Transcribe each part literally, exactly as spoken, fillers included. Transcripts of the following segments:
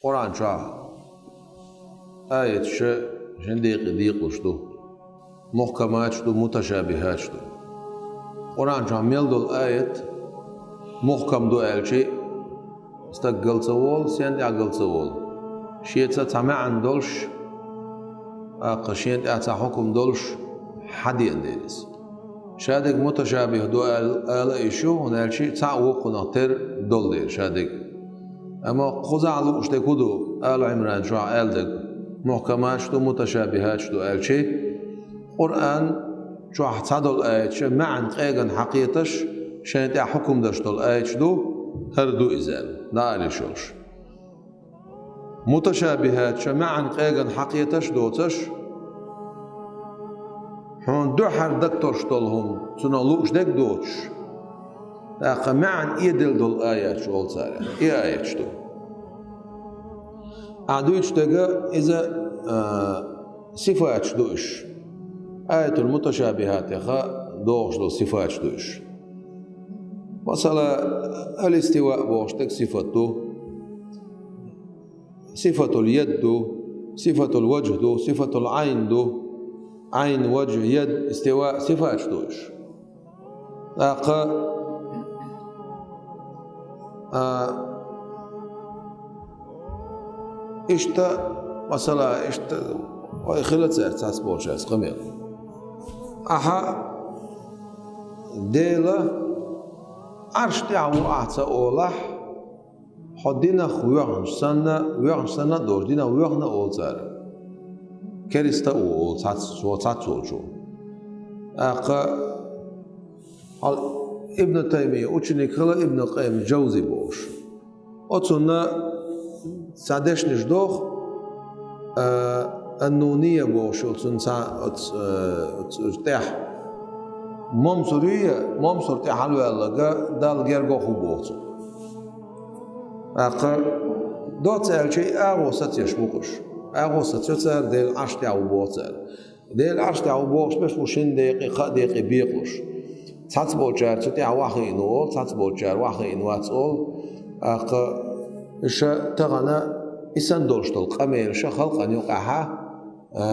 Къуръан чохь аяташ шина декъе декъалуш ду. Мухкаматаш ду, муташабихаташ ду. Къуръан чохь мел долу аят мухкам ду аьлча, стаг гал ца волу, сен тӀехь гал ца волу. Шеца цхьа маьӀна долуш, тӀаккха шен тӀехь цхьа хьукам долуш хьадеана дела иза. Шадерг муташабих ду аьл-, ала а йиш ю, хӀунда аьлча цхьаъ вукхунах тера долу дела шадерг. Амма кхузахь лууш дерг хӀун ду, Ала Ӏимран чохь аьлла дерг, мухкаматаш ду, муташабихаташ ду аьлча, Къуръан чохь цхьадолу аяташ маьӀна къегина хьакхеташ, шайна тӀехь хьукам деш долу аяташ ду, хӀара ду иза аьлла, дӀаала йиш йолуш. Муташабихаташ маьӀна къегина хьакхеташ доцуш, хьуна дуьххьара дагтош долу хӀума, цунах лууш дерг доцуш, тӀаккха маьӀна эделла долу аяташ олу цара, и аяташ ду. Ахь дуьйцуш дерг иза, а, сифаташ ду уьш. Аятул муташабихатех догӀуш долу сифаташ ду уьш. Масала, ал-истиваъ бохуш дерг сифат ду. Сифатул яд ду, сифатул важхӀ ду, сифатул Ӏайн ду. Ӏайн, важхӀ, яд, истиваъ сифаташ ду уьш. ТӀаккха, а, иштта, масала, иштта, вай хила цаьрца цхьацца болчаьрца къамел. Ахьа Дела Ӏарш тӀехь ву ахьа ца олахь, хьо динах воьхначу санна, воьхначу санна а доцуш, динах воьхна а олу цара. Керста а ву олу цхьацца, цо цхьацца волчо. ТӀаккха хьал Ибн Таймия ученик хила Ибн Къайим Джавзи бохуш. Оцунна цхьа дешнаш доху, а, Ан-Нуния бохуш, оцунна цхьа оц-, а, оц-, оцу тӀехь. Мамсур ю я, Мамсур тӀе хьалаваьлларг Далла герга хӀу боху цо. ТӀаккха доцца аьлча, и агӀо сацош бу-кх уьш. АгӀо сацо цара, Дела Ӏарш тӀехь ву боху цара. Дела Ӏарш тӀехь ву бохуш берш бу шина декъе, кхаа декъе бекъалуш. Цхьацца болчара цу тӀехь вахиъна ву олу, цхьацца болчара вахиъна вац олу. ТӀаккха иша тахана и санна долуш долу къамелаша халкъана юкъахьа, а,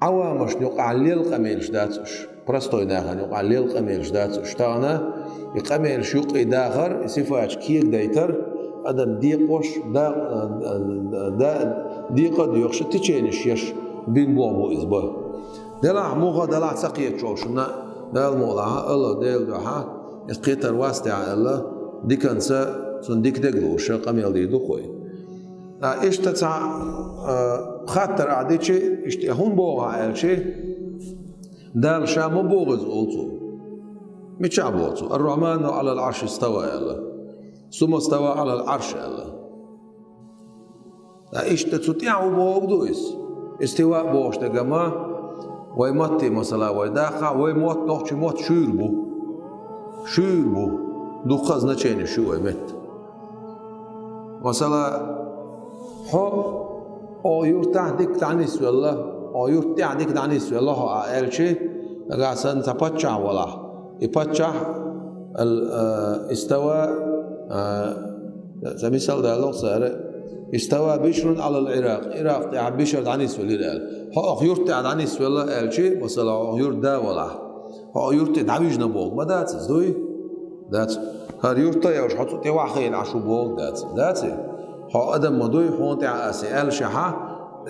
Ӏавамашна юкъахь лела къамелаш дац уьш, простой нахана юкъахь лела къамелаш дац уьш. Тахана и къамелаш юккъе дахар, и сифаташ кегадайтар, адам декъош, да-, да-, декъа а доьхуш, теченеш еш бина болх бу иза бан. Делахь муха, делахь ца кхеташ волушна, Дала мукъалахь, Аллах Делан дуьхьа, иза кхетар вац тӀехь аьлла, диканца цунна дика дерг лууш, къамел дийр ду-кх вай. Ткъа иштта цхьа, а, хаттар ахь дичи, иштта хӀунда боху ахь аьлчи, Дала ша ма боху иза олу цо. Мичахь боху цо? Ар-Рахьману Ӏалал Ӏарши става аьлла. Сумма става Ӏалал Ӏарш аьлла. Ткъа иштта цу тӀехь ву бохург ду иза. Истива бохуш дерг ма, вай матте, масала, вай даккха, вай мотт, нохчийн мотт шуьйра бу. Шуьйра бу. Дуккха а значенеш ю вай метта. Масала, хьо, хьо юртахь дика дӀанисвелла, хьо юрт тӀехь дика дӀанисвелла хьо а аьлчи, нагахь санна цхьа паччахь валахь. И паччахь, ал-, а, истава, а, ца мисал далло цара, истава Бишрун Ӏалал Ӏиракъ, Ӏиракъ тӀехь Бишр дӀанисвелира аьлла. Хьо оха юрт тӀехь дӀанисвелла аьлчи, масала, хьо оха юрт да валахь. Хьо юрт тӀе дӀавижна боху ма дац иза, дуй? Дац. ХӀара юрт а йолуш, хьо цу тӀе вахийна Ӏаш ву боху дац. Дац и? Хьо адам ма дуй, хьуна тӀехь а ас аьлла шахьа,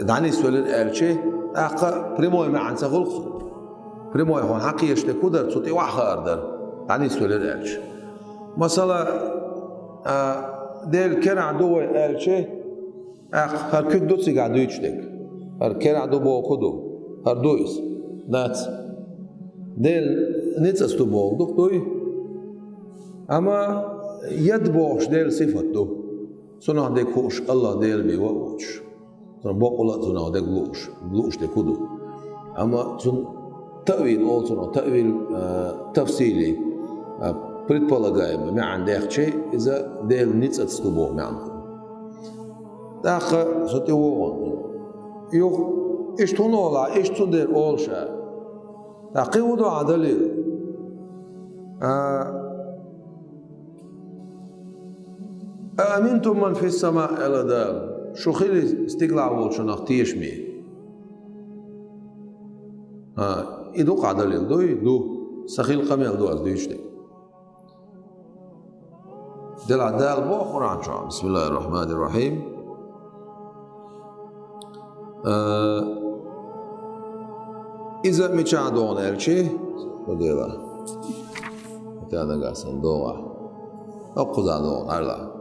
дӀанисвелира аьлчи, тӀаккха прямой маьӀна ца хуьлу-кх цуьнан. Прямой хьуна хьакхеташ дерг хӀун дара, цу тӀе ваха хаар дара, дӀанисвелира аьлча. Масала, а, Дела керахь ду вай аьлчи, тӀаккха хӀара куьг ду цигахь дуьйцуш дерг. ХӀара керахь ду боху ду. ХӀара ду иза. Дац. Дела ницкъаца ду боху ду-кх, дуй? Амма яд бохуш Делан сифат ду. Цунах дерг хууш Аллах Дела бен ва а воцуш. Цунах бакъволу а цунах дерг лууш, лууш дерг хӀун ду. Амма цунна таъвил олу цунах, таъвил, а, тафсили, а, предполагаемо маьӀна дехчи, иза Делан ницкъаца ду боху маьӀна хуьлу. ТӀаккха со тӀе вогӀу. Юха, иштта хӀун олахь, иштта цундела олу ша. ТӀаккха кхин хӀун ду хьан далил? А, أأمنتم من في السماء, аьлла Дала, шу хилий стигалахь волчунах тешаме? А, и ду къадалил дуй? Ду. Са хилла къамел ду аз дуьйцуш дерг. Делахь Дала боху Къуръан чохь, бисмиллахир-рахманир-рахим. А, иза мичахь догӀу аьлчи, ма дела. ХӀета нагахь санна догӀахь. Аккхуза догӀу, Ӏарла.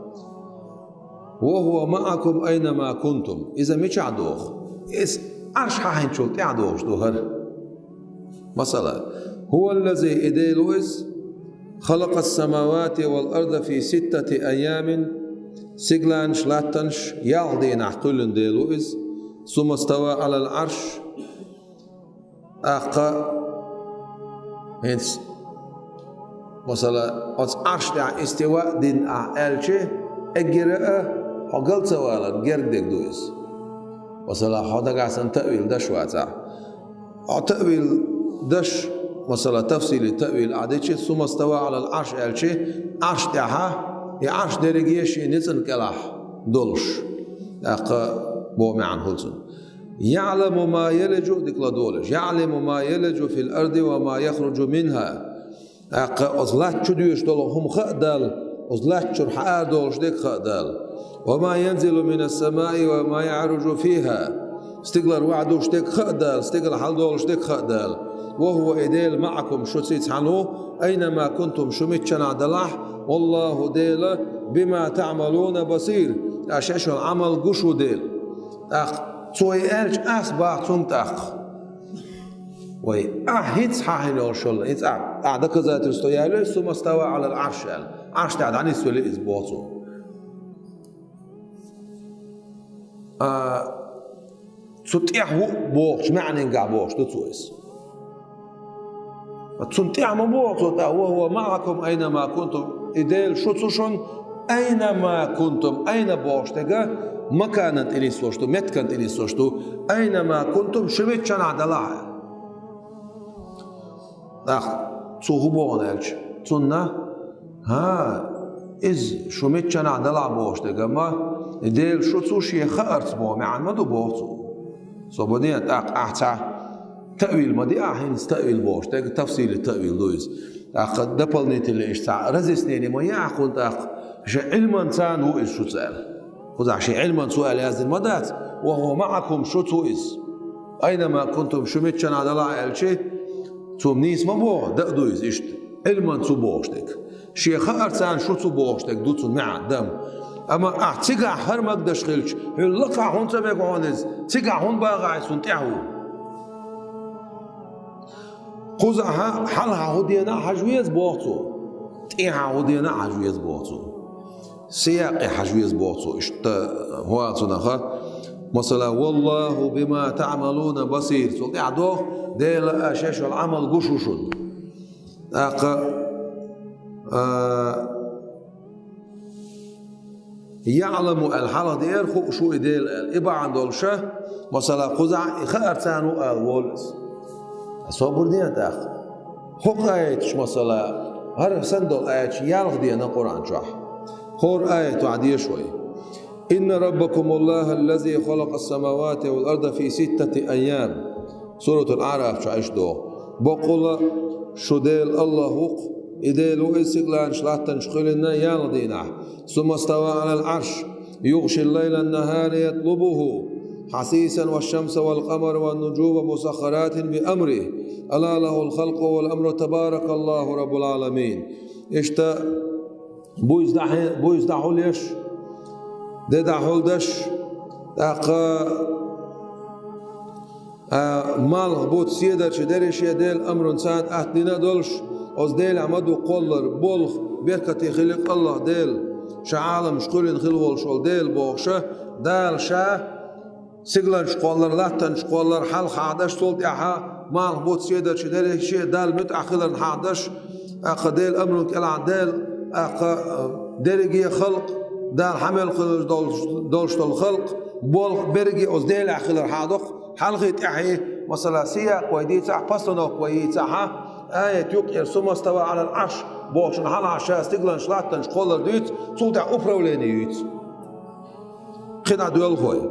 وهو معكم أينما كنتم. Иза мичахь догӀу? Иза Ӏарш хьахьинчул тӀаьхьа догӀуш ду хӀара. Масала, هو الذي, и Дела ву иза, خلق السماوات والأرض في ستة أيام, стигаланаш, латтанаш ялх дийнахь кхоьллина Дела ву иза, ثم استوى على العرش, тӀаккха хӀинца, масала, оцу Ӏарш тӀехь истива дина ахь аьлчи, эггара а хьо гал ца валарна герга дерг ду иза. Масала, хьо нагахь санна таъвил даш вацахь. Хьо таъвил даш, масала, тафсили таъвил ахь дичи, ثم استوى على العرش аьлчи, Ӏарш тӀехьа, и Ӏарш дерриге шен ницкъан кӀелахь долуш. ТӀаккха боху маьӀна хуьлу цуьнан. يعلم ما يلج, дика ладогӀалаш, يعلم ما يلج في الأرض وما يخرج منها. ТӀаккха оцу латта чу доьшуш долу хӀума хаа Далла, оцу латта чуьра хьаара долуш дерг хаа Далла. وما ينزل من السماء وما يعرج فيها. Стигалара охьадуьгуш дерг хаа Далла, стигала хьаладолуш дерг хаа Далла. وهو, и Дела, معكم, шуца цхьаьна ву, أينما كنتم, шу миччанахь далахь, والله, Дела, بما تعملون بصير, аша шайн Ӏамал гуш ву Дела. ТӀаккха цо и аьлча, ас боху цунна тӀаккха. Вай, ахь хӀинца хьахьийна йолуш йолу, хӀинца ахь, ахь доказательство ялийра, ثم استوى على العرش аьлла. Ӏарш тӀехь дӀанисвелира иза боху цо. А, цу тӀехь ву бохучу маьӀнехь бохуш ду цо иза. Цунна тӀехь ма боху цо тӀаккха, وهو معكم أينما كنتم. И Дела шуца ву шуна, أينما كنتم, أين бохуш дерг, маканан тӀе нисвеш ду, меттиган тӀе нисвеш ду, أينما كنتم, шу миччанахь далахь. ТӀаккха цо хӀун боху аьлча, цунна, хӀа, иза шу миччанахь далахь бохуш дерг, амма Дела шуца ву шен хаарца боху маьӀна ма ду боху цо. Со бан де, тӀаккха ахь цхьа таъвил ма де ахь хӀинца, таъвил бохуш дерг, тафсили таъвил ду иза. ТӀаккха дополнительно иштта цхьа разъяснение ма е ахь кхунна тӀаккха, шен Ӏилманца ву иза шуца аьлла. Кхузахь шен Ӏилманца ву аьлла яздина ма дац, وهو معكم, шуца ву иза. أينما كنتم, шу миччанахь далахь аьлчи, цо нийса ма боху, дан а ду иза иштта. Ӏилманца ву бохуш дерг. Шен хаарца шуца ву бохуш дерг ду цунна маьӀна, дам. Амма ахь цигахь хӀара магадеш хилча, хьуьлла лакхахь хӀунда ца мега хьуна иза, цигахь хӀунда боху ахь, цунна тӀехь ву? Кхузахь хьалха хӀун дена а хьажа веза боху цо, тӀехьа хӀун дена а хьажа веза боху цо. Сиякъе хьажа веза боху цо, иштта хӀун аьлла цунах, масала, والله بما تعملون بصير. Цул тӀаьхьа доху, Дела, аша шайн Ӏамал гуш ву шуна. ТӀаккха, а, يعلم аьлла хьалха деара, хууш ву и Дела аьлла. И бахьана долуша, масала, кхузахь и хаарца ву ала волу иза. Собар де тӀаккха. ХӀокху аяташ, масала, хӀара санна долу аяташ ялх дена Къуръан чохь. ХӀора аятехь деша вай: إن ربكم الله الذي خلق السماوات والأرض في ستة أيام. Суратул АӀраф чу Ӏаш догӀу. Баккъала шу Дела АллахӀ ву-кх, и Дела ву иза сигаланаш латтанаш кхоьллина ялх дийнахь. ثم استوى على العرش يغشي الليل النهار يطلبه حثيثا والشمس والقمر والنجوم مسخرات بأمره ألا له الخلق والأمر تبارك الله رب العالمين. Иштта буьйса дӀахье-, буьйса дӀахьулъеш, де дӀахьулдеш, тӀаккха, а, малх, бутт, седарчий дерриш а Делан амрунца атта дина а долуш, оцу Делехь ма ду кхоллар, болх, беркате хили-кх АллахӀ Дела, ша Ӏаламаш кхоьллина хила волуш волу Дела бохуша, Дала ша сигаланаш кхоллар, латтанаш кхоллар хьалха хьахадеш, цул тӀаьхьа малх, бутт, седарчий дерриш а Далла муьтӀахь хиларна хьахадеш, тӀаккха Делан амрун кӀелахь Дела, тӀаккха, а, дерриге а халкъ, Дала хьа мел хилар долуш, долуш долу халкъ, болх берриге а оцу Делехь хилар хьахадоккху, хьалхий тӀаьхьий, масала, сиякъ вай дийцахь, постановка вай йийцахьа, Аят юкъера «Сумма става Ӏалал Ӏарш» бохучун хьалха ша стигланаш латтанаш кхоллар дуьйцу, цул тӀаьхьа управление юьйцу. Кхин а доьлхой.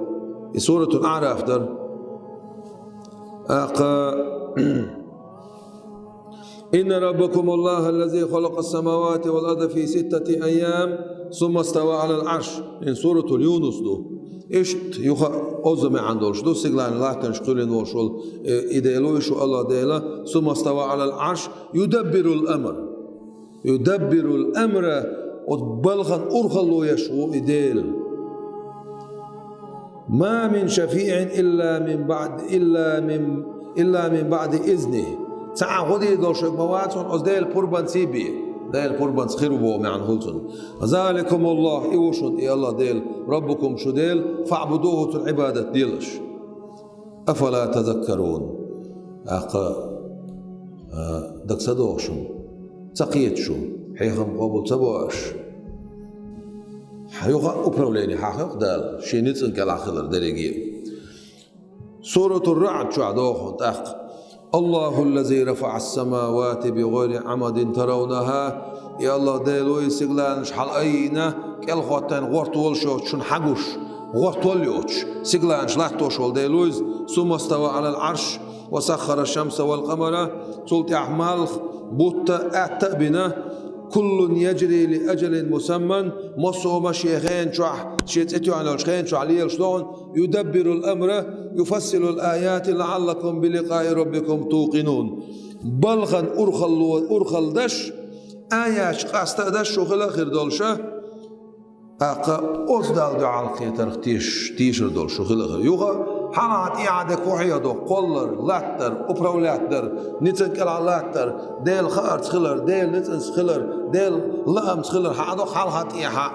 И Суратул Аъраф дар. Акха: «Инна раббакумуллаха аллази халакъас самавати вал арда фи ситтати айям, сумма става Ӏалал Ӏарш». Ин Суратул Юнус ду. Иштта юха а озза маьӀна долуш ду, стигланаш латтанаш кхоьллина волуш волу, э, и Дела ву, и шу Аллах Дела, «Сумма става Ӏалал Ӏарш, юдаббирул амр». «Юдаббирул амра», оцу балхан урхалло еш ву и Дела. «Ма мин шафиӀин илла мин баъд-, илла мин, илла мин баъди изни». Цхьа а гӀо дийр долуш верг ма вац хьуна, оцу Делан пурбанций бен. Делан пурбанца хир ву боху маьӀна хуьлу цунна. «Заликумуллах», и ву шуна и Аллах Дела, «раббукум», шу Дела, «фаъбудуху», цунна Ӏибадат делаш. «Афала тазаккарун?» Акха, а, дага ца догӀу шуна? Ца кхета шу? Хьехам къобал ца бо аша? Хьан юха а управление хьахоьху Дала, шен ницкъан кӀелахь хилар дерриге. Суратур Раъд чохь догӀу хьуна тӀаккха: «Аллаху аллази рафаъас самавати би гӀайри Ӏамадин таравнаха». И Аллах Дела ву, и стигланаш хьала айина, кӀелхӀоттийна гӀортор йолуш йоцуш, шуна хьагуш, гӀортор йоцуш, стигланаш латтош волу Дела ву иза, «сумма става Ӏалал Ӏарш, ва саххара шамса вал къамара», цул тӀаьхьа малх, бутт а, атта а бина, «куллун яжри ли ажалин мусамман», массо а ма шен хена чохь, шен цӀе тоьхна йолчу хена чохь лелаш догӀу, «юдаббирул амра, юфассилул аяти лаъаллакум би ликъаи раббикум тукъинун». Балхан урхалло, урхалла даш, аяташ къаста а даш шу хила а хир долуша, тӀаккха оцу Далла дуьхьал кхетарх теш-, тешар долуш шу хила а хир. Юха хьалха тӀехьа дерг хӀун хьехадо, кхоллар, латтар, управлять дар, ницкъан кӀелахь латтар, Делан хаарца хилар, Делан ницкъанца хилар, Делан лаамца хилар хьан а до хьалха тӀехьа.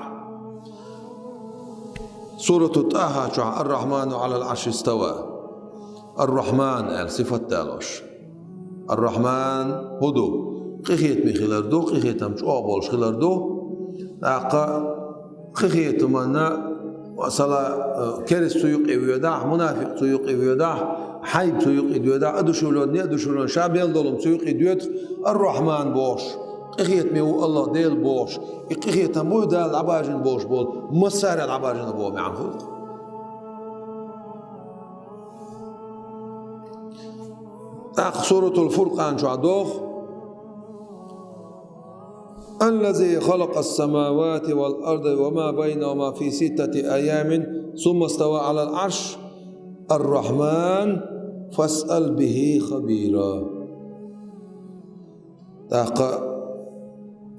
Сурату ТӀаха чохь «Ар-Рахману Ӏалал Ӏарши става». Ар-Рахман аьлла сифат далош. Ар-Рахман хӀун ду? Къинхетаме хилар ду, къинхетам чӀогӀа болуш хилар ду. ТӀаккха къинхетаманна, масала, э, керста цу юкъе воьдахь, мунафикъ цу юкъе воьдахь, хьайба цу юкъе доьдахь, одушевлённый, неодушевлённый, ша мел долу цу юкъе доьду, Ар-Рахман бохуш. Къинхетаме ву Аллах Дела бохуш, и къинхетам буй Дала дӀабажийна болуш болу, массара а дӀабажийна боху маьӀна хуьлу. ТӀаккха Суратул Фуркъан чохь догӀу: «Аллази халакъас самавати вал арда ва ма байнахума фи ситтати айямин, сумма става Ӏалал Ӏарш, Ар-Рахман, фасъал бихи хабира». ТӀаккха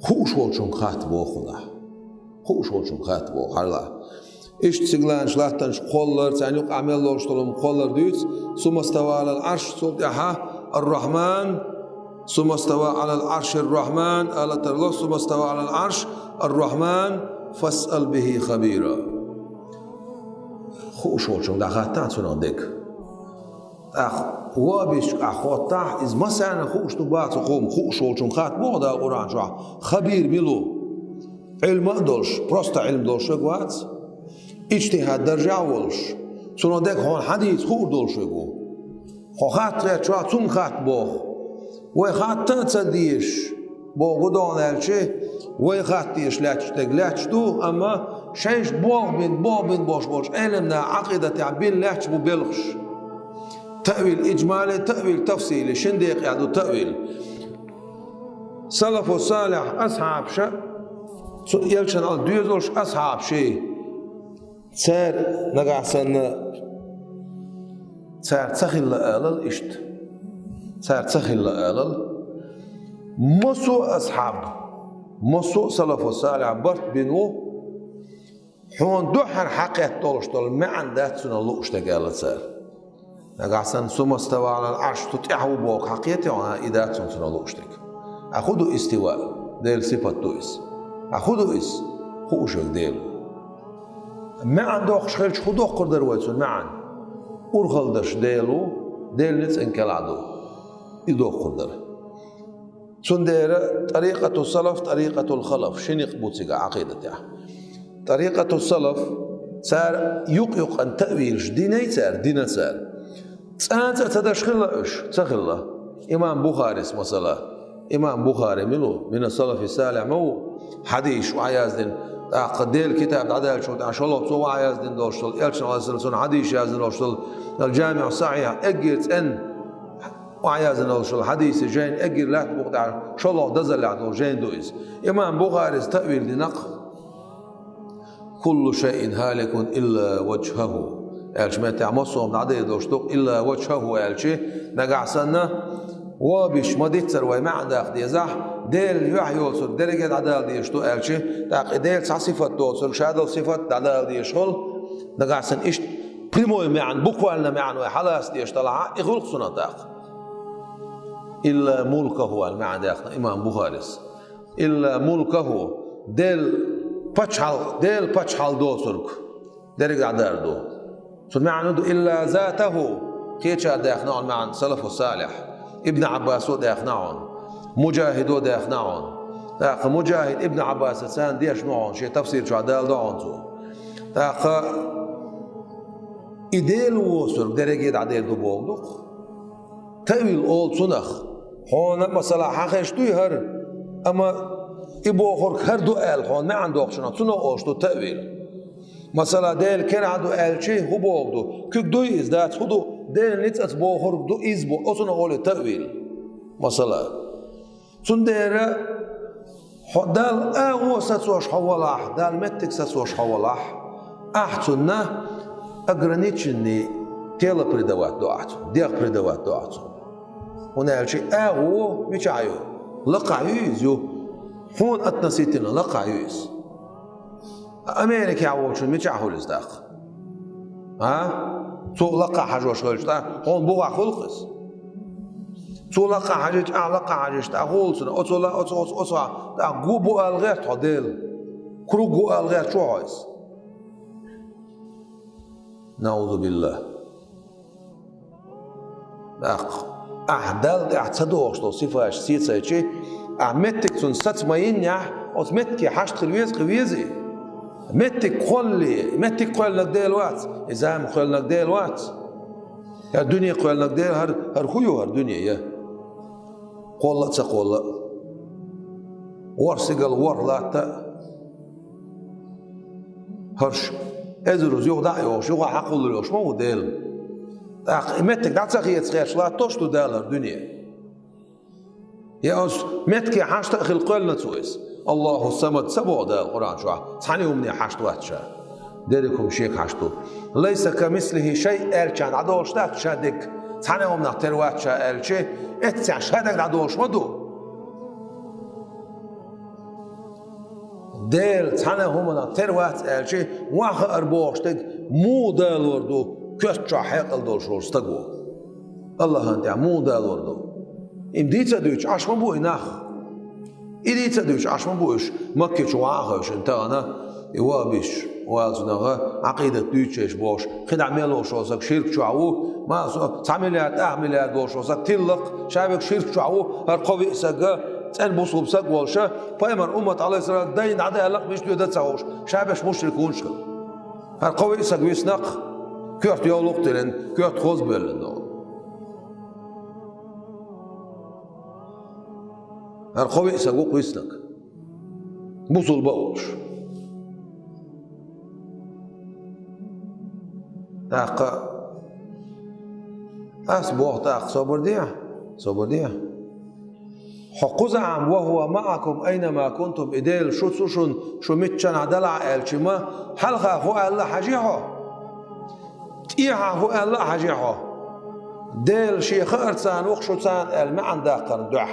хууш волчунга хатта боху нах. Хууш волчунга хатта боху хьарла. Иштта стигланаш латтанаш кхоллар, царна юкъахь мел лоруш долу кхоллар дуьйцу, «Сумма става Ӏалал Ӏарш», цул тӀаьхьа «Ар-Рахман», «Сумма става Ӏалал Ӏаршир-Рахман», ала тарло, «Сумма става Ӏалал Ӏарш, Ар-Рахман, фасъал бихи хабира». Хууш волчунга дӀахаттахь цунах дерг. ТӀаккха вабишка ахь хоттахь, иза массарна хууш ду бацу хӀума, хууш волчунга хатта боху Дала Къуръан чохь, хабир мила ву? Ӏилма а долуш, просто Ӏилма долуш верг вац, иджтихӀад даржехь а волуш, цунах дерг хьуна хьадийца хуур долуш верг ву. Хьо хатта хетчохь, цунга хатта боху. Вай хатта а ца дезаш, боху гу догӀна аьлча, вай хатта дезаш лаьтташ дерг лаьтташ ду, амма шайша болх бина, болх бина болуш болчу Ӏеламнаха Ӏакъидатехь бина лаьтташ бу белхаш. Таъвил иджмали, таъвил тафсили, шин декъехь ду таъвил. Салафу салихь асхьабаша, цу элчан ал доьзалш асхьабаший, цара нагахь санна, цара ца хилла алал иштта. Цара ца хилла алал. Массо а асхьаб, массо а салафу салихь барт бина ву, хьуна дуьххьара хьакхетта долуш долу маьӀна дац цунах лууш дерг аьлла цара. Нагахь санна «Сумма става Ӏалал Ӏарш», цу тӀехь ву боху хьакхетий хьуна, и дац цунах лууш дерг. Ахьа хӀун ду истива? Делан сипат ду иза. Ахьа хӀун ду иза? Хууш верг Дела ву. МаьӀна доккхуш хилча, хӀун доккхур дара вай цуьнан маьӀна? Урхалла даш Дела ву, Делан ницкъан кӀелахь ду. И доккхур дара. Цундела тӀарикъату салаф, тӀарикъатул халаф, ши никъ бу цига Ӏакъидатехь. ТӀарикъату салаф, цара юкъ-юкъан таъвилаш динай цара, дина цара. ЦӀанца а ца даш хилла уьш, ца хилла. Имам Бухарис, масала, Имам Бухари мила ву, мина салафи салихь ма ву, хьадисаш охьаяздина, тӀаккха Делан китаб дӀадаьллачул тӀехьагӀа шолгӀа цо охьаяздина долуш долу, Элчан, Ӏалайхиссалам, хьадисаш яздина долуш долу, ал-ДжамиӀу Сахьихь, эггара цӀена охьаяздина долуш долу хьадисийн жайна, эггара лаьтта букъа тӀехь шолгӀа дазаллехь долу жайна ду иза. Имам Бухарис таъвил дина-кх: «Куллу шайин халикун илла ваджхаху», аьлча, меттехь массо а хӀума дӀадер долуш ду-кх, «илла ваджхаху» аьлча, нагахь санна, вабиш ма-диццара вай маьӀна даха дезахь, Делан юьхь йоцург дерриге а дӀадала дезаш ду аьлча, тӀаккха и Делан цхьа сифат доцург, шадолу сифат дӀадала дезаш хуьлу, нагахь санна иштта прямой маьӀна, буквально маьӀна вай хьалаца дезаш делахь, и хуьлу-кх цунах тӀаккха. «Илла мулкаху», аьлла маьӀна даьккхина имам Бухарис. «Илла мулкаху», Делан пачхьал-, Делан пачхьалкх доцург дерриг а дӀадер ду. Цуьнан маьӀна ду: «Илла затаху», кхечара даьккхина хьуна маьӀна салафу салихь, Ибн Ӏаббасо а даьккхина хьуна, Муджахидо а даьккхина хьуна. ТӀаккха Муджахид Ибн Ӏаббаса царна дешна хьуна, шен тафсир чохь даладо хьуна цо. ТӀаккха и Дела воцург дерриге а дӀадер ду бохург ду-кх. Таъвил олу цунах. Хьуна, масала, хьан хезаш дуй хӀара, амма и бохург хӀара ду аьлла, хьуна маьӀна доккхучунах, цунах олуш ду таъвил. Масала, Дела керахь ду аьлча, хӀун бохург ду? Куьг дуй иза, дац, хӀун ду? Делан ницкъаца бохург ду иза бо, оцунах олий таъвил. Масала, цундела хьо Далла агӀо сацош хьо валахь, Далла меттиг сацош хьо валахь, ахь цунна ограниченный тело придавать до ахь цунна, дегӀ придавать до ахь цунна. ХӀунда аьлча агӀо мичахь ю? Лакхахь ю иза, ю. Хьуна относительно лакхахь ю иза. Америкехь волчун мичахь хуьлу иза тӀаккха? А? Цо лакхахь хьажош хилча, тӀаккха хьуна бухахь хуьлу-кх иза. Цо лакхахь хьажийча, ахь лакхахь хьажийча, тӀаккха хӀун хуьлу цунах? Оцо ла-, оцо, оцо, оцо, тӀаккха го бу ала гӀерта хьо Дела. Круг го ала гӀерта чу хьо иза. Наузубиллах. ТӀаккха ахь Далла тӀехь ца догӀуш долу сифаташ сецайчи, ахь меттиг цунна саца ма йиннехь, оцу меттиге хьашт хила веза, кхин везий? Меттиг кхоллале, меттиг кхоьллинарг Дела вац, и зама кхоьллинарг Дела вац. ХӀара дуьне кхоьллинарг Дела, хӀара, хӀара хӀун ю хӀара дуьне, я? Кхолла а, ца кхолла а. ВорхӀ стигал, ворхӀ латта а. ХӀорш эзаруза юха дӀа а йогӀуш, юха хьакхуллур йолуш ма ву Дела. ТӀаккха и меттиг дӀа ца хеца хеташ латтош ду Дала хӀара дуьне? Я оцу меттиге хьашт а хила кхоьллина цо иза? Аллаху Самад ца боху Дала Къуръан чохь, цхьана а хӀумане хьашт вац ша. Дерриг хӀума шега хьашт ду. Лайса камислихи шай аьллачарна дӀадолуш дац ша дерг, цхьана а хӀуманах тера вац ша аьлча, эццехь ша дерг дӀадолуш ма ду. Дела цхьана а хӀуманах тера вац аьлча, ваха ара бохуш дерг муха далор ду, коьрта чохь хьекъал долуш волу стаго? Аллахьан тӀехь муха далор ду? Им дийца а дуьйцуш, Ӏаш ма бу и нах. И дийца а дуьйцуш, Ӏаш ма бу уьш, Макке чу ван а хевшина тахана, и вахабиш, валцунагӀа, Ӏакъидат дуьйцуш бохуш, кхидӀа мел волуш волу саг ширк чохь ву, ма со, цхьа миллиард, ах миллиард волуш волу саг тиллакх, ша верг ширк чохь ву, хӀара кхо виъ саг, цӀена бусулба саг волуша, пайхамар уммат, Ӏалайхиссалам, дайна дӀадаьллакх, мича доьду ца хууш, ша берш мушрик хӀунаш хила. ХӀара кхо виъ саг виснакх, коьрта йовлакх а тиллина, коьрта хоза боьллина догӀу. ХӀара кхо виъ саг ву-кх виснарг. Бусулба а волуш. ТӀаккха ас боху тӀаккха, собар де, собар де. Хьо кхузахь ма, ва хӀува маӀакум айна ма кунтум, и Дела шу цу шун, шу миччанхьа далахь аьлча ма, хьалха хӀун аьлла хьажи хьо? ТӀехьа хӀун аьлла а хьажи хьо? Дела шен хаарца ву-кх шу царна аьлла маьӀна даккхарна дуьхьа.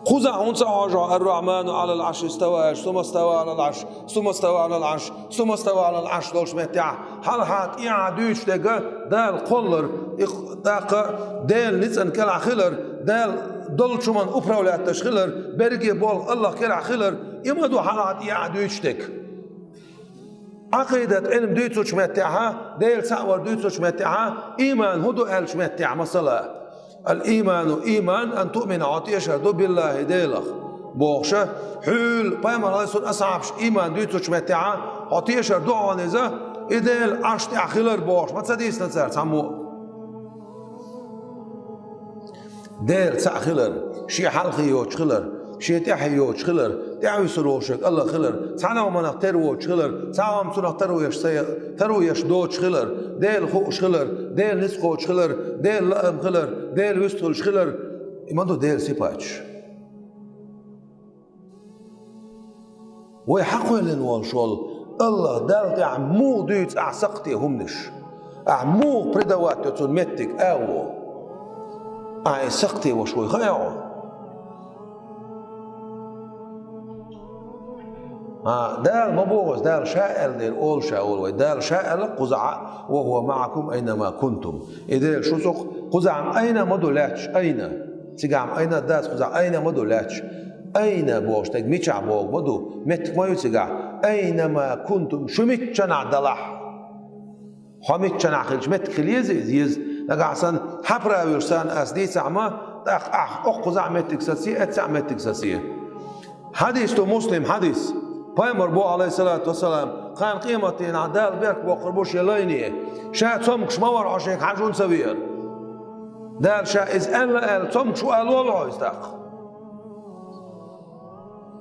Кхузахь хӀунда ца хьожу хьо: «Ар-Рахьману Ӏалал Ӏарши истава», аьлча, «Сумма става Ӏалал Ӏарш, сумма става Ӏалал Ӏарш, сумма става Ӏалал Ӏарш» долуш меттехь, хьалха тӀехьа дуьйцуш дерг Дала кхоллар, и тӀаккха Делан ницкъан кӀелахь хилар, Дала долчу хӀуманна управлять деш хилар, берриге болх Аллах кӀелахь хилар, и ма ду хьалха тӀехьа дуьйцуш дерг. Ӏакъидат Ӏилма дуьйцучу меттехьа, Дела цхьаъ вар дуьйцучу меттехьа, ийман хӀун ду аьллачу меттехь, масала, «Ал-ийману ийман ан туъмина», хьо тешар ду, «биллахи», Делах, бохуша, хьуьлла, пайхамар, Ӏалайхиссалам, асхьабаш ийман дуьйцучу меттехьа, хьо тешар ду хьуна иза, и Дела Ӏарш тӀехь хилар бохуш, ма ца дийцина цара цхьаммо а. Дела цхьаъ хилар. Шен хьалхе йоцуш хилар, шен тӀаьхье йоцуш хилар, тӀаьхьа вуьсур волуш верг АллахӀ хилар, цхьана а хӀуманах тера воцуш хилар, цхьа а хӀума цунах таро еш ца, таро еш доцуш хилар, Дела хууш хилар, Дела ницкъ кхочуш хилар, Дела лаам хилар, Дела вистхуьлуш хилар, и ма ду Делан сипаташ. Вай хьакхоьллина волуш волу АллахӀ Далла тӀехь муха дуьйцу ахь сакхте хӀуманаш? Ахь муха предавать йо цунна меттиг, агӀо? Ахь и сакхте ваша вуй хаьа хьуна? А, Дала ма боху аса, Дала Ша аьлла дера олуш а волу вай. Дала Ша аьлла кхузахь а: «Ва хӀува маӀакум айна ма кунтум». И Дела шу цу кхузахь айна ма ду лаьтташ, айна. Цигахь айна дац, кхузахь айна ма ду лаьтташ. Айна бохуш дерг мичахь боху ма ду, меттиг ма ю цигахь. Айна ма кунтум, шу миччанахь далахь. Хьо миччанахь хилча меттиг хила еза иза, еза. Нагахь санна хьан правилаш санна ас дийцахь ма, тӀаккха ахь оккхузахь меттиг сацае, эццахь меттиг сацае. Хьадис ду, Муслим хьадис. Пайхамар боху, Ӏалайхиссалату вассалам, кхана къематдийнахь Дала беркат боккхур бу шен лайне. Ша цомгуш ма вара хьо шега хьажа хӀунда ца веара? Дала Ша иза аьлла аьлла, цомгуш ву ала волу хьо иза тӀаккха?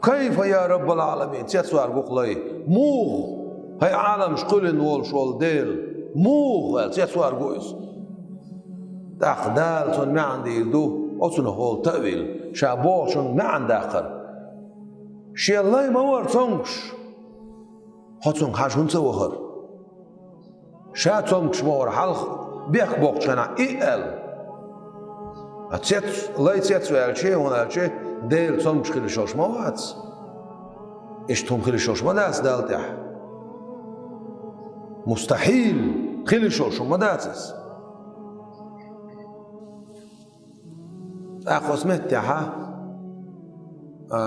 «Кайфа, я Раббал Ӏаламин?» — цецвар гу-кх лай. «Муха, хӀай Ӏаламаш кхоьллина волуш волу Дела? Муха?» — аьлла, цецвар гу иза. ТӀаккха Дала цунна маьӀна дийр ду, оцунах волу таъвил, Ша бохучун маьӀна даккхар. Шен лай ма вара цомгуш, хьо цунга хьажа хӀунда ца вахара? Ша цомгуш ма вара хьалха, бехк боккхучу хенахь и аьлла. А цец, лай цецваьлча, хӀунда аьлча Дела цомгуш хила йиш йолуш ма вац. Иштта хӀума хила йиш йолуш ма дац Далла тӀехь. Мустахьил, хила йиш йолуш хӀума ма дац иза. ТӀаккха оцу меттехь, а,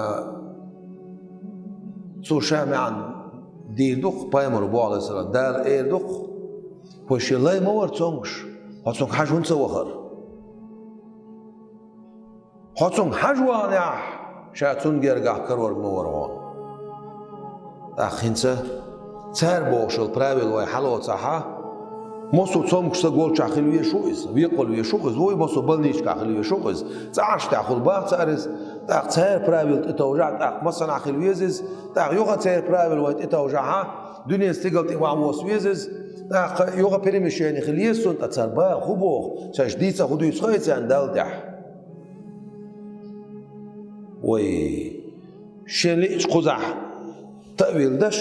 цо ша маьӀна дийр ду-кх, пайхамар боху, Ӏалайхиссалам, Дала эр ду-кх: «Вай шен лай ма вара цомгуш, хьо цунга хьажа хӀунда ца вахара? Хьо цунга хьажа ваханехь, ша цунна гергахь карорг ма вара хьуна». ТӀаккха хӀинца цара бохуш йолу правила вай хьалоцахь, массо а цомгуш стаг волчохь хила везаш ву иза, векъал везаш ву иза, вуй массо а больничкахь хила везаш ву иза, цӀа Ӏаш тӀехь хула баха цара иза, тӀаккха цара правила тӀетовжахь, тӀаккха массанхьа хила веза иза, тӀаккха юха цара правила вай тӀетовжахь, дуьненан стигала тӀе ван воса веза иза, тӀаккха юха перемещение хила еза цунна, ткъа цара баха хӀун боху, цаьрша дийца хӀун дуьйцу хаьий царна Далла тӀехь? Вай, шен лиъча кхузахь таъвил даш,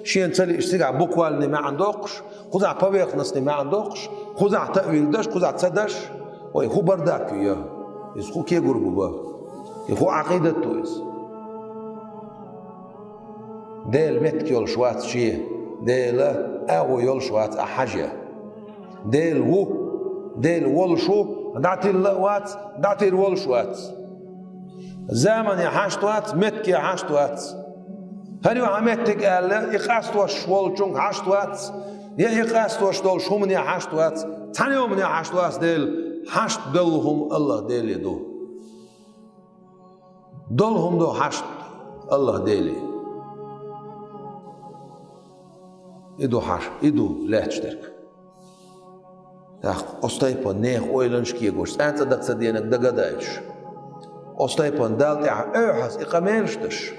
шена ца лиъча цигахь буквальный маьӀна доккхуш, кхузахь поверхностный маьӀна доккхуш, кхузахь таъвил даш, кхузахь ца даш, вай, хӀун бардак ю я? Иза хӀун кегар бу бан? И хӀун Ӏакъидат ду иза? Дела меттиг йолуш вац шен, Дела агӀо йолуш вац ахь хьажа. Дела ву, Дела волуш ву, дӀатилла а вац, дӀатир волуш вац. Замане хьашт вац, меттиге хьашт вац. ХӀара ю хьан меттиг аьлла, и къастош волчунга хьашт вац, я и къастош долуш хӀумане хьашт вац, цхьана а хӀумане хьашт вац Дела, хьашт долу хӀума АллахӀ Деле ду. Долу хӀума ду хьашт АллахӀ Деле. И ду хьаш-, и ду лаьтташ дерг. ТӀаккха оцу тайпана нехан ойланаш кегош, цӀенна цӀа дага ца денаг дага а даьлча, оцу тайпана Далла тӀехь оьхьаз и къамелаш даш,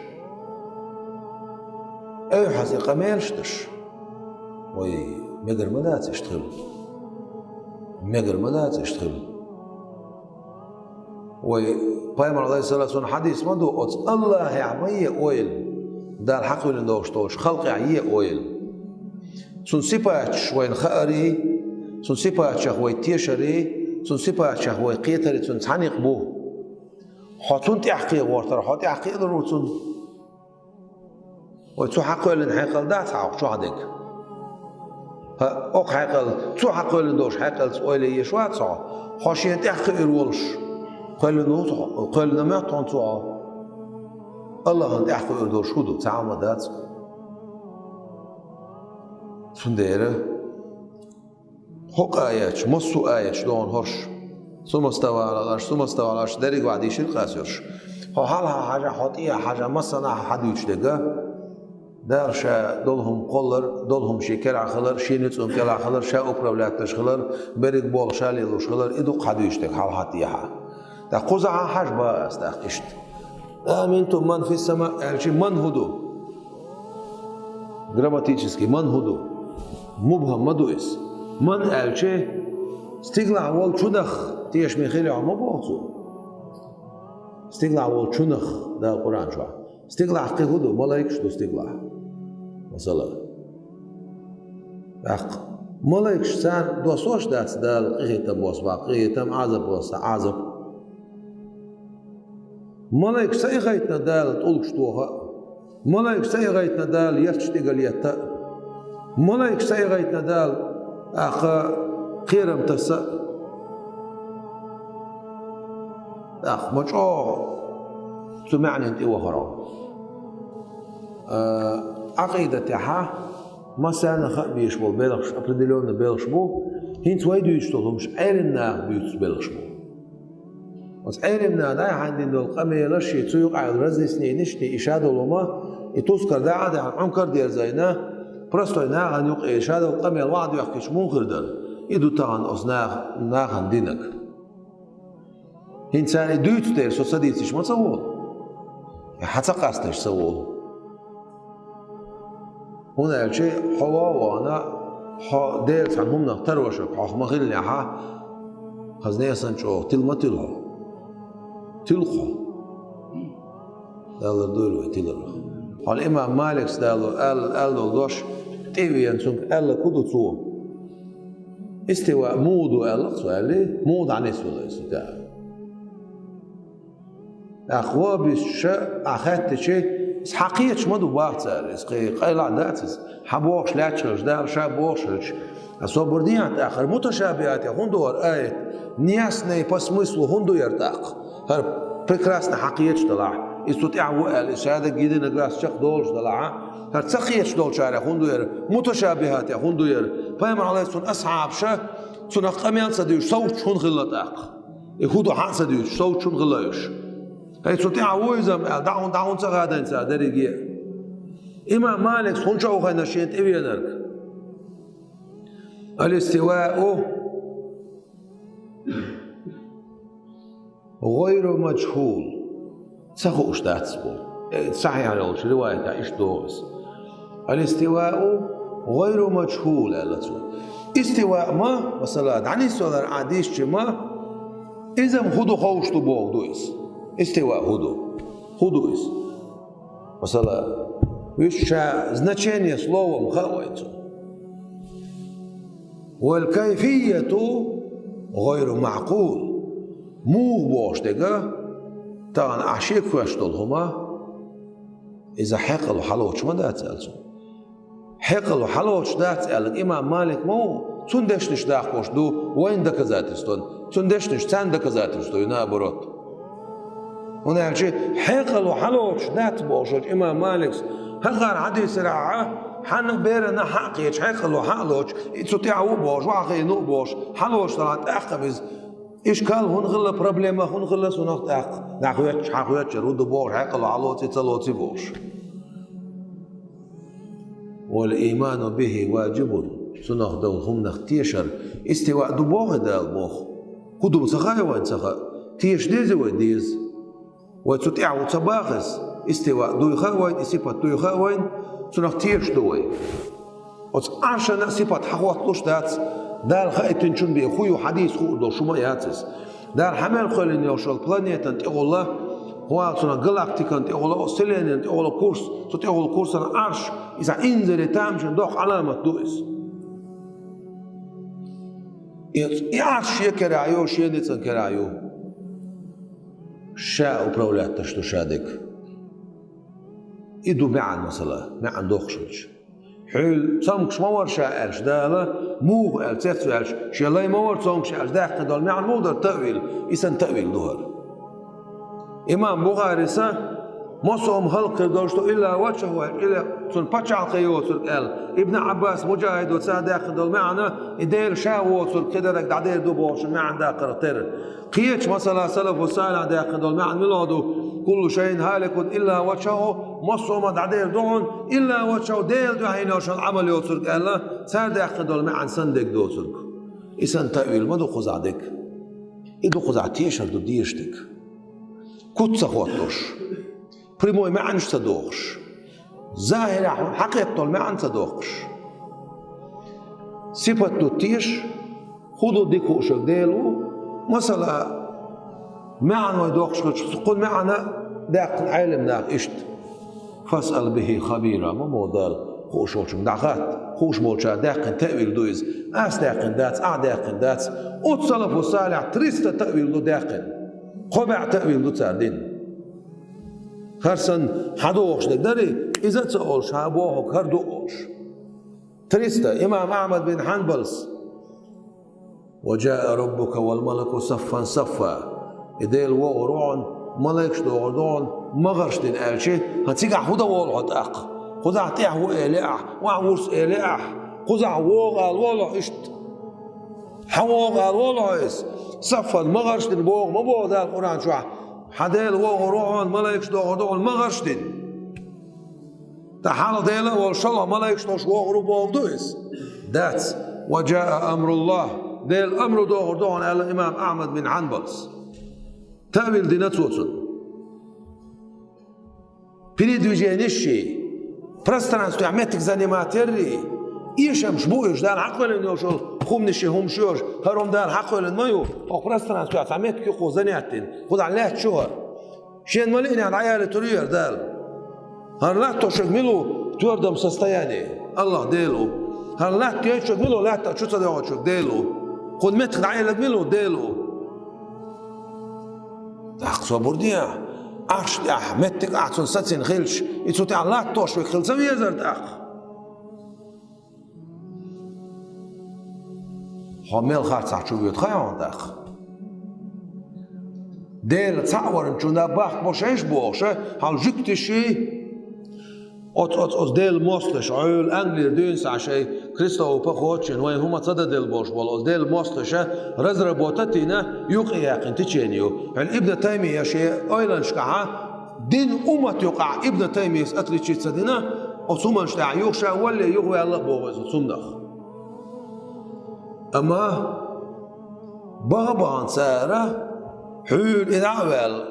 оьхьаз и къамелаш даш, вай, мегар ма дац иштта хила. Мегар ма дац иштта хила. Вай, пайхамар, Ӏалайхиссалату вассалам, хьадис ма ду, оцу АллахӀехь ма е ойла, Дала хьакхоьллина долуш долчу халкъехь е ойла. Цунна сипаташ вайна хаарий, цунна сипаташах вай тешарий, цунна сипаташах вай кхетарий, цунна цхьаьна некъ бу. Хьо цунна тӀаьхьакхе гӀортар, хьо тӀаьхьакхиалур ву цунна. Вай, цо хьакхоьллина хьекъал дац хьан чохь дерг? ХӀа, окху хьекъал, цо хьакхоьллина долуш хьекъалца ойла еш вац хьо? Хьо шена тӀаьхьакхиир волуш кхоьллина ву хьо, кхоьллина моьтту хьуна цо хьо? АллахӀана тӀаьхьакхиир долуш хӀун ду? Цхьа а хӀума дац. Цундела хӀокху аяташ, массо а аяташ догӀун хӀорш. Сумма става Ӏалал Ӏарш, сумма става Ӏалал Ӏарш, дерриг ваьӀ дийшира кхас йорш. Хьо хьалха хьажа, хьо тӀе хьажа, массанхьа хьадуьйцуш дерг, Дала ша долу хӀума кхоллар, долу хӀума шен керахь хилар, шен ницкъан кӀелахь хилар, ша управлять деш хилар, берриг болх ша лелош хилар, и ду-кх хьадуьйцуш дерг хьалха тӀехьа. ТӀаккха кхузахьа хьажа ба ас тӀаккха иштта. «أأمنتم من في السماء» аьлча, ман хӀун ду? Грамматически ман хӀун ду? Мубхам ма ду иза. Ман аьлча, стигалахь волчунах тешаме хилийта ма боху цо. Стигалахь волчунах, Дала Къуръан чохь. Стигалахь кхин хӀун ду? Малайкаш ду стигалахь. Масала. ТӀаккха. Малайкаш царна доссош дац Дала къинхетам босса, къинхетам, Ӏазап босса, Ӏазап. Малайкаш ца ихайтина Дала тӀулгаш тоха а. Малайкаш ца ихайтина Дала етташ тӀигала етта а. Малайкаш ца ихайтина Дала тӀаккха кхерам тасса а. ТӀаккха ма чӀогӀа цу маьӀнина тӀе вахара. А, Ӏакъидатехьа массарна а хаа безаш болу белхаш, определённый белхаш бу, хӀинца вай дуьйцуш долу хӀумаш Ӏелам наха дуьйцу белхаш бу. Оцу Ӏелам наха дӀай-хьайна дина долу къамелаш, и цу юкъахь йолу разъяснениш, и ша долу хӀума, и тускар дӀа а даьхна, Ӏункар а дерзийна, простой нахана юкъа и ша долу къамел ваха доьхкича муха хир дара? И ду тахана оцу наха-, нахана динарг. ХӀинца цара и дуьйцу дела, со ца дийцича ма ца волу? Я хьан ца къасташ ца волу? ХӀунда аьлча хьо ван а вахана, хьо Делан цхьана хӀуманах тарошарг хьох ма хиллехьа, хаза несан чӀогӀа тила ма тилла хьо. Тилла хьо. Далла дуьйла вай тиларх. Хьо имам Маликс Дала аьлла, аьлла долу дош тӀе а веана, цуьнга аьлла хӀун ду цо? Истива муха ду аьлла цо аьлла, муха дӀанисвелла иза тӀе. ТӀаккха ван а бисча, ахь хаьттича, иза хьан кхеташ ма ду бах цара, иза кхин къайлах дац иза, хьан бохуш лаьтташ хилча, Дала ша бохуш хилча. Ткъа собар дехьа тӀаккха, хӀара муташабихатех хӀун ду хӀара аят? Неясный по смыслу хӀун ду хӀара тӀаккха? ХӀара прекрасно хьан кхеташ делахь, иза цу тӀехь ву аьлла, иза ша даггара динарг лаьцна чекхдолуш делахь, хӀара ца кхеташ долчарех хӀун ду хӀара? Муташабихатех хӀун ду хӀара? Пайхамар Ӏалайхиссалам асхьабаша цунах къамел ца дуьйцуш, совцуш хӀунда хилла тӀаккха? И хӀун ду хьан а ца дуьйцуш, совцуш хӀунда хилла уьш? ХӀай, цу тӀехь ву иза-м аьлла, дӀа хӀун, дӀа хӀунда ца хадийна цара дерриге а? Имам Маликс хӀун чӀогӀа хайна шена тӀе веанарг? Алистивау гӀайру мажхӀул. Ца хууш дац боху. Э, сахьихь йолчу риваятехь иштта догӀу иза. Алистивау гӀайру мажхӀул аьлла цо. Истива ма, масала, дӀанисвелар а дисча ма, иза-м хӀун ду ховш ду боху ду иза. Истива хӀун ду? ХӀун ду иза? Масала, вуьш ша значение слова-м хаьа вайн цо. Вал кайфияту гӀайру маъкъул. Муха бохуш дерг, тахана ахь шега хоьттуш долу хӀума, иза хьекъало хьалоцуш ма дац аьлла цо. Хьекъало хьалоцуш дац аьлларг имам Малик ма ву, цуьнан дешнаш даккхош ду вайн доказательстван, цуьнан дешнаш царна доказательство ю, наоборот. ХӀунда аьлча хьекъало хьалоцуш дац бохуш волчу имам Маликс, хӀокхара хьадийцарехь, хьанна берана хьан а кхеташ, хьекъало хьан а лоцуш, и цу тӀехь ву бохуш, ваха хиъна ву бохуш, хьалоцуш делахь тӀаккха иза ишкал хӀунда хилла, проблема хӀунда хилла цунах тӀаккха? Нах хоьттуш, хьан хоьттуш хӀун ду бохуш, хьекъало хьалоций, ца лоций бохуш. Вал ийману бихи важибун. Цунах долу хӀуманах тешар. Истива ду боху Дала боху. ХӀун ду ца хаьа вайн, ца хаьа? Теша деза вай, деза. Вай цу тӀехь ву ца боху иза? Истива дуй хаьа вайн, и сипат дуй хаьа вайн, цунах теша ду вай. Оцу Ӏаршана а сипат хьан хотталуш дац, Дала хаийтинчун бен хӀун ю хьадийца хуур долуш хӀума а яц иза. Дала хьан мел кхоьллина йолуш йолу планетан тӀехула, хӀун аьлла цунах, галактикан тӀехула, оцу вселеннайна тӀехула курс, цу тӀехула курсана Ӏарш, иза инзаре тамашийна доккха Ӏаламат ду иза. И, и Ӏарш шен керахь ю, шен ницкъан керахь ю. Ша управлять деш ду ша дерг. И ду маьӀна, масала, маьӀна доккхуш хилча. Хьуьлла цомгуш ма вара ша аьлча Дала, муха аьлла цецваьлча, шен лай ма вара цомгуш аьлча, даьккхина долу маьӀна муха дара, таъвил, и санна таъвил ду хӀара. Имам Бухарис, массо а хӀума хӀаллакьхир долуш ду илла ваджхӀу, илла цуьнан пачхьалкхе йоцург аьлла. Ибн Ӏаббас, Муджахидо цара даьккхина долу маьӀна, и Дела ша воцург кхидерг дӀадер ду бохучун маьӀна даккхарх тера. Кхечу, масала, салафу салихь даьккхина долу маьӀна мила ду: «Куллу шайин хӀаликун илла ваджхӀаху», массо а хӀума дӀадер ду хьуна, илла ваджхӀаху, Дела дуьхьал йолуш йолу Ӏамал йоцург аьлла, цара даьккхина долу маьӀна санна дерг доцург. И санна таъвил ма ду кхузахь дерг. И ду кхузахь тешар ду дезаш дерг. Куц ца хоттуш, прямой маьӀнаш ца дохуш, захирехь хьакхеттал маьӀна ца доккхуш. Сипат ду теша, хӀун ду дика хууш верг Дела ву, масала, маьӀна вай доккхуш хилча, кхунна маьӀна даьккхина Ӏелам наха иштта. «Фасъал бихи хабира», ма мо Дала хууш волчуьнга дӀахатта, хууш болчара даьккхина таъвил ду иза. Ас даьккхина дац, ахь даьккхина дац. Оцу салафу салихь триста таъвил ду даьккхина. Кхо бӀе таъвил ду цара дина. ХӀара санна хьан дохуш дерг дарий, иза а ца олуш, хьан бохург хӀара ду олуш. Триста, имам Ахьмад бин Хьанбалс: «Ва джаа раббука вал малаку саффан саффа». И Дела вогӀур ву хьуна, малайкаш догӀур ду хьуна, магӀарш дина аьлчи, хӀан цигахь хӀун дан волу хьо тӀаккха? Кхузахь тӀехь ву элий ахь, охьа вурс элий ахь, кхузахь вогӀу ала волу хьо иштта? Хьан вогӀу ала волу хьо иза? Саффан, магӀарш дина боху ма боху Дала Къуръан чохь? Хьан Дела вогӀур ву хьуна, малайкаш догӀур ду хьуна, магӀарш дина. Ткъа хьалха Дела а волуш, шолгӀа малайкаш долуш вогӀур ву бохург ду иза? Дац. «Ва джаа амруллахь», Делан амру дохур ду хьуна, аьлла имам Ахьмад бин Хьанбалс. Таъвил дина цо цунна. Передвижениш ши, пространствехь меттиг занимать ярри, эшамаш бу уьш, Дала хьакхоьллина йолуш йолу хӀуманаш ши, хӀумаш йолуш, хӀара хӀума Дала хьакхоьллина ма ю, хӀокху пространствехь цхьа меттиг юкъо занять дина, кхузахь лаьтташ ю хӀара. Шен ма лиънехь дӀаялийтур ю хӀара Дала. ХӀара латтош верг мила ву в твёрдом состоянии? АллахӀ Дела ву. ХӀара латта йойтуш верг мила ву? Латта чу ца догӀуш верг Дела ву. Кхунна меттиг дӀаелларг мила ву? Дела ву. ТӀаккха собар де, Ӏарш тӀехь меттиг ахь цунна сацийна хилча, и цу тӀехь латтош верг хила ца везара тӀаккха? Хьо мел харцахь чу воьду хаьий хьуна тӀаккха? Дела цхьаъ варна чунна бахка бо шайш бохуша, хьал жуьгтиш ший? Оцу, оцу, оцу Делан мостагӀаша, Ӏуьйла Англера дуьйна схьа шайн Кристоф Похочин, вайн хӀума ца дан делла болуш болу, оцу Делан мостагӀаша разработать а дина, юкъе яьккхина течение ю. Хьуьлла Ибн Таймия шен ойланашкахьа, дин уммат юкъахь Ибн Таймияс отличиться дина, оцу хӀуманаш тӀехь юха ша валле юхаваьлла а боху иза цунах. Амма баха-бахана цара хьуьйла и дӀа а ваьлла,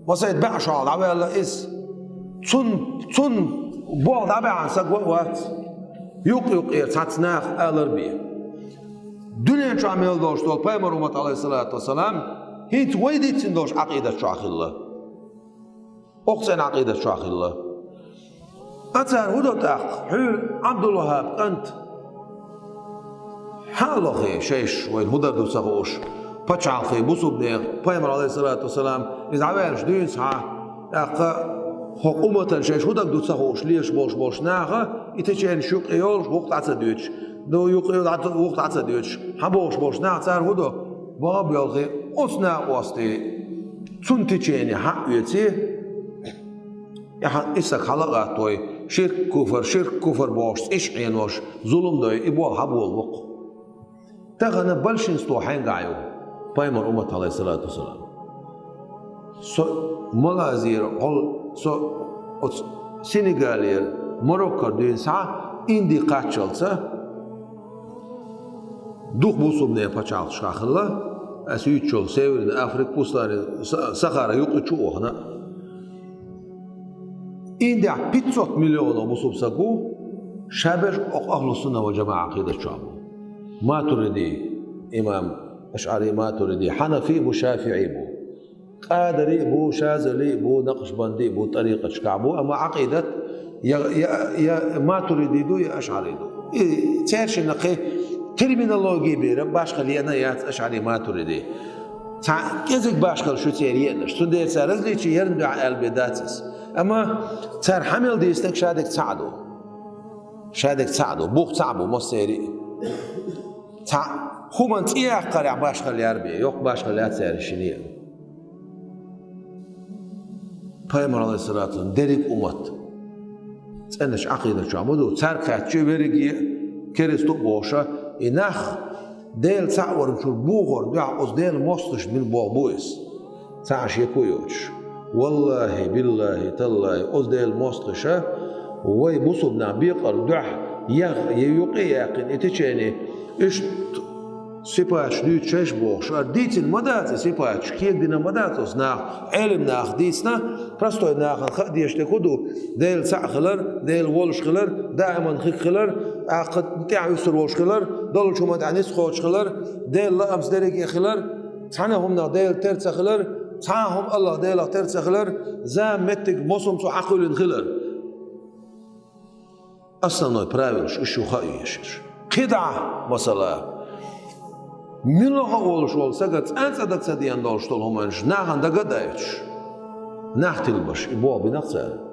масайта баьӀ шолгӀа дӀаваьлла иза. Цун, цун болх дӀабаьхьна саг ван а вац. Юкъ-юкъера цхьацца наха алар бен. Дуьнен чохь мел долуш долу пайхамар уммат, алейхиссалату вассалам, хӀинца вай дийцина долуш Ӏакъидат чохь хилла. Окху цӀена Ӏакъидат чохь хилла. А цара хӀун до тӀаккха? Хьуьйла Ӏабдул-ВахӀаб кӀант. Хьан а лохе, шайш вайна хӀун дар ду ца хууш, пачхьалкхе бусурбанех, пайхамар, алейхиссалату вассалам, иза Ӏаваьллаш дуьйна схьа, тӀаккха хӀокху умматан шайш хӀун даг ду ца хууш лелаш болуш болуш наха, и теченаш юкъе йолуш, вукху дӀа ца доьдуш, ду юкъе дӀа ца, вукху дӀа ца доьдуш, хьан бохуш болуш наха цара хӀун до? Баха а боьлхий, оцу накъостий, цунна течене хьан а оьций, и хьан, и саг хьала а гӀаттой, ширк, куфар, ширк, куфар бохуш, цӀиш Ӏенош, зулам дой, и болх хьан болу вокху? Тахана большинство хьаьнгахь ю? Пайхамар уммат, алейхиссалату вассалам. Со Малайзера, хьол, со оцу Сенегалера, Мароккора дуьйна схьа, Инди кхаччалца, дукха бусурбанийн пачхьалкхашкахь хилла, ас юьйцучул Северная Африка, Пустыня, Са-, Сахара юкъа чу а вахана. Индехь пятьсот миллионов бусурба саг ву, шаберш окху ахлу сунна вал жамаӀа Ӏакъидат чохь бу. Матуриди имам, ашъари матуриди, хьанафи бу, шафиӀи бу. Къадари бу, шазали бу, накъшбанди бу, тӀарикъаташкахь бу, амма Ӏакъидат я, я, я матуриди ду, я ашъари ду. И цаьршинна кхин терминологи бера башхалла еана яц ашъари матуриди. Цхьа кӀезиг башхалла шу церан еанаш. Цундела цара различие ярна дуьхьа аьлла бен дац ас. Амма цара хьан мел дийцинарг шадерг цхьаъ ду. Шадерг цхьаъ ду. Бух цхьаъ бу массеран а. Цхьа хӀуманна цӀе яккхарехь башхалла яр бен, йоккха башхалла яц церан шина а. Пайхамар, алейхиссалату вассалам, дерриг уммат цӀеначу Ӏакъидат чохь ма ду, цаьрга хаьттича верриге а керста а бохуша, и нах Дела цхьаъ варна чуьра бохорна дуьхьа оцу Делан мостагӀаша бина болх бу иза. Цхьа а шеко а йоцуш. Валлахи, биллахи, таллахи, оцу Делан мостагӀаша вай бусурба нах бекъарна дуьхьа, я, я юкъе а яьккхина и течене, иштта Сипаташ дуьйцуш бохуш, ара дийцина ма дац и сипаташ, кегадина ма дац оцу наха. Ӏелам наха дийцина, простой нахана хаа дезаш дерг хӀун ду? Дела цхьаъ хилар, Дела волуш хилар, даиман хих хилар, тӀаккха тӀаьхьа вуьсур волуш хилар, долчу хӀуманна тӀехь ницкъ кхочуш хилар, Делан лаамца дерриге хилар, цхьана а хӀуманах Дела тера ца хилар, цхьа а хӀума АллахӀ Делах тера ца хилар, зама, меттиг, мосум цо хьакхоьллина хилар. Основной правилаш уьш ю хаа езаш. КхидӀа, масала, муьлхха а волуш волу стага цкъа а дага ца деана долуш долу хӀуманаш нахана дага а даийтуш, нах тилбаш, и болх бина-кх цара.